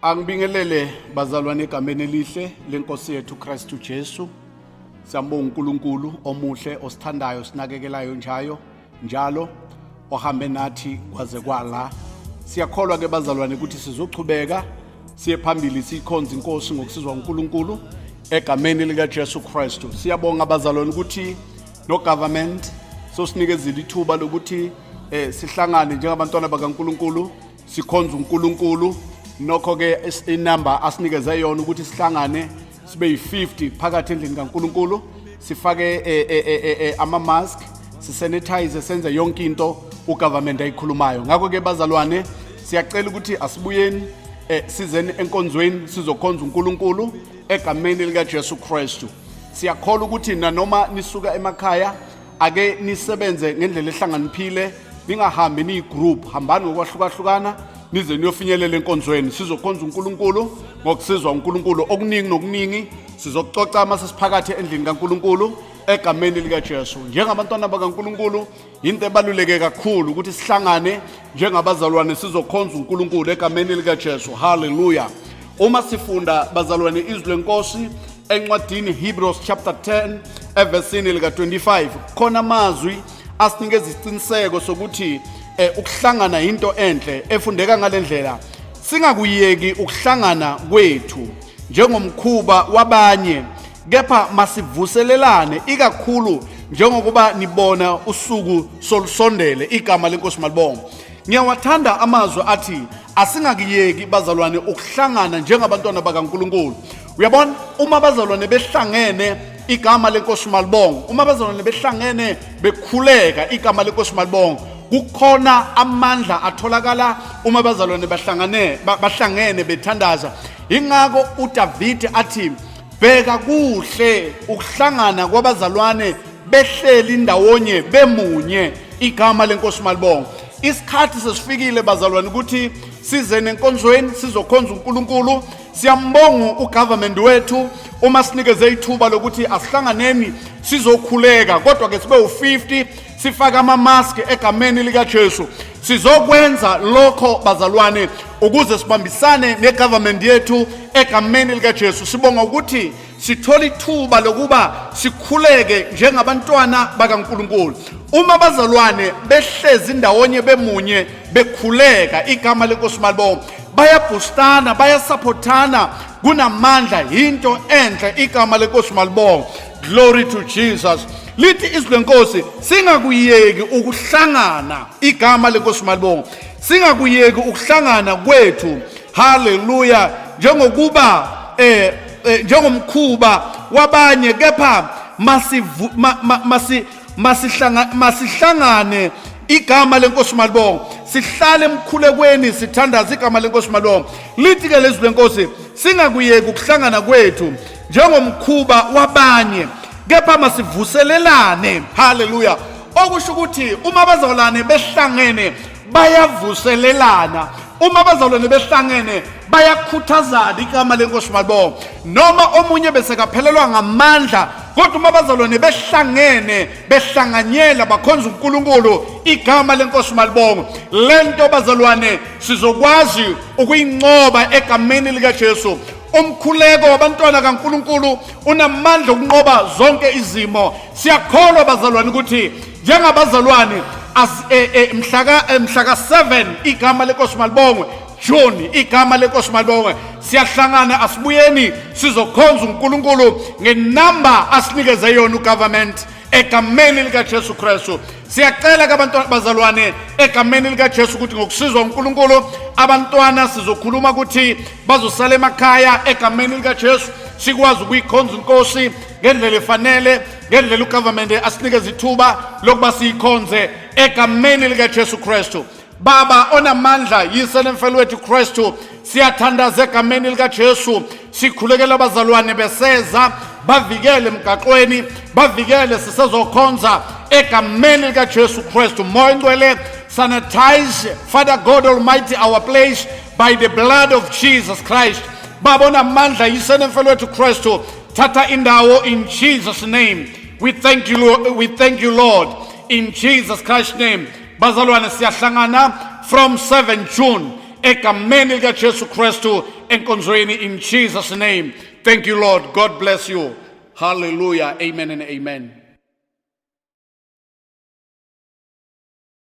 Angibingelele bazalwane egameni elihle lenkosi yethu Kristu Jesu. Siyambonga uNkulunkulu omuhle osithandayo sinakekelayo njayo njalo ohambe nathi kwaze kwala. Siyakholwa ke bazalwane ukuthi sizochubeka siye phambili sikhonza inkosi ngokusizwa uNkulunkulu egameni lika Jesu Kristu. Siyabonga bazalwane ukuthi no government sosinikezile ithuba lokuthi sihlangane njengabantwana bakaNkulunkulu sikhonza uNkulunkulu. Nokho ke inamba asinikeze yona ukuthi sihlangane sibe yi-50 phakathi endlini kaNkulunkulu, sifake ama mask, sisanitize, senze yonke into ugovernment ayikhulumayo. Ngakho ke bazalwane, siyacela ukuthi asibuyeni, sizeni enkonzweni sizokhonza uNkulunkulu egameni lika Jesu Kristu. Siyakholwa ukuthi nanoma nisuka emakhaya, ake nisebenze ngendlela ehlanganiphile, ningahambi niyigroup, hambani ngokwahlukahlukana nize niyofinyelela enkonzweni sizokhonza uNkulunkulu ngokusizwa uNkulunkulu. Okuningi nokuningi sizokucoca uma sesiphakathi endlini kaNkulunkulu egameni likaJesu. Njengabantwana bakaNkulunkulu, into ebaluleke kakhulu ukuthi sihlangane njengabazalwane sizokhonza uNkulunkulu egameni likaJesu. Haleluya! Uma sifunda bazalwane izwi lenkosi encwadini Hebrews chapter 10 evesini lika 25, khona amazwi asinikeza isiqiniseko sokuthi ukuhlangana into enhle efundeka ngalendlela: singakuyeki ukuhlangana kwethu njengomkhuba wabanye, kepha masivuselelane, ikakhulu njengokuba nibona usuku solusondele. Igama lenkosi malibonga. Ngiyawathanda amazwi athi asingakuyeki bazalwane ukuhlangana njengabantwana bakaNkulunkulu. Uyabona, uma abazalwane behlangene, igama lenkosi malibonga, uma abazalwane behlangene bekhuleka, igama lenkosi malibonga, kukhona amandla atholakala uma abazalwane bahlangene bethandaza. Ingakho uDavid athi, bheka kuhle ukuhlangana kwabazalwane behleli ndawonye bemunye. Igama lenkosi malibonga. Isikhathi sesifikile bazalwane ukuthi size nenkonzweni sizokhonza uNkulunkulu. Siyambonga ugovernment wethu uma sinikeze ithuba lokuthi asihlanganeni sizokhuleka, kodwa ke sibe u50, sifake ama mask egameni lika Jesu. Sizokwenza lokho bazalwane ukuze sibambisane negovernment yethu egameni lika Jesu. Sibonga ukuthi sithola ithuba lokuba sikhuleke njengabantwana bakaNkulunkulu. Uma abazalwane behlezi ndawonye bemunye bekhuleka, igama lenkosi malibonga, bayabhustana, bayasupportana, kunamandla, into enhle. Igama lenkosi malibonga. Glory to Jesus. Lithi izwi lenkosi singakuyeki ukuhlangana. Igama lenkosi malibonga. Singakuyeki ukuhlangana kwethu, haleluya, njengokuba njengomkhuba wabanye, kepha masivu ma, ma, masi masihlanga masihlangane. Igama lenkosi malibonga. Sihlale emkhulekweni sithandaza. Igama lenkosi malibonga. Lithi ke lezwi lenkosi singakuyeki ukuhlangana kwethu njengomkhuba wabanye, kepha masivuselelane. Haleluya! Okusho ukuthi uma abazalwane behlangene bayavuselelana, uma abazalwane behlangene bayakhuthazana. Igama lenkosi malibonga. Noma omunye bese kaphelelwa ngamandla, kodwa uma abazalwane behlangene behlanganyela bakhonza uNkulunkulu, igama lenkosi malibonga, lento bazalwane sizokwazi ukuyinqoba egameni likaJesu. Umkhuleko wabantwana kaNkulunkulu unamandla okunqoba zonke izimo. Siyakholwa bazalwane ukuthi njengabazalwane mhlaka 7, igama lenkosi malibongwe, June, igama lenkosi malibongwe, siyahlangana, asibuyeni sizokhonza uNkulunkulu ngenamba asinikeze yona ugovernment egameni likaJesu Kristu. Siyacela kabantwana bazalwane egameni likaJesu ukuthi ngokusizwa uNkulunkulu abantwana sizokhuluma ukuthi bazosala emakhaya egameni likaJesu, sikwazi ukuyikhonza inkosi ngendlela efanele, ngendlela ugovernment asinikeze ithuba lokuba siyikhonze egameni likaJesu Kristu. Baba onamandla, yise nemfelo wethu Kristu, siyathandaza egameni likaJesu, sikhulekela abazalwane beseza, bavikele emgaqweni, bavikele sisezokhonza egameni likaJesu Kristu. Moya Ngcwele, sanitize, Father God Almighty, our place by the blood of Jesus Christ. Baba onamandla, yise nemfelo wethu Kristu, thatha indawo in Jesus' name. We thank you, Lord. We thank you, Lord, in Jesus Christ's name. Bazalwane, siyahlangana from 7 June. Egameni likaJesu Kristu enkonzweni, in Jesus' name. Thank you, Lord. God bless you. Hallelujah. Amen and amen.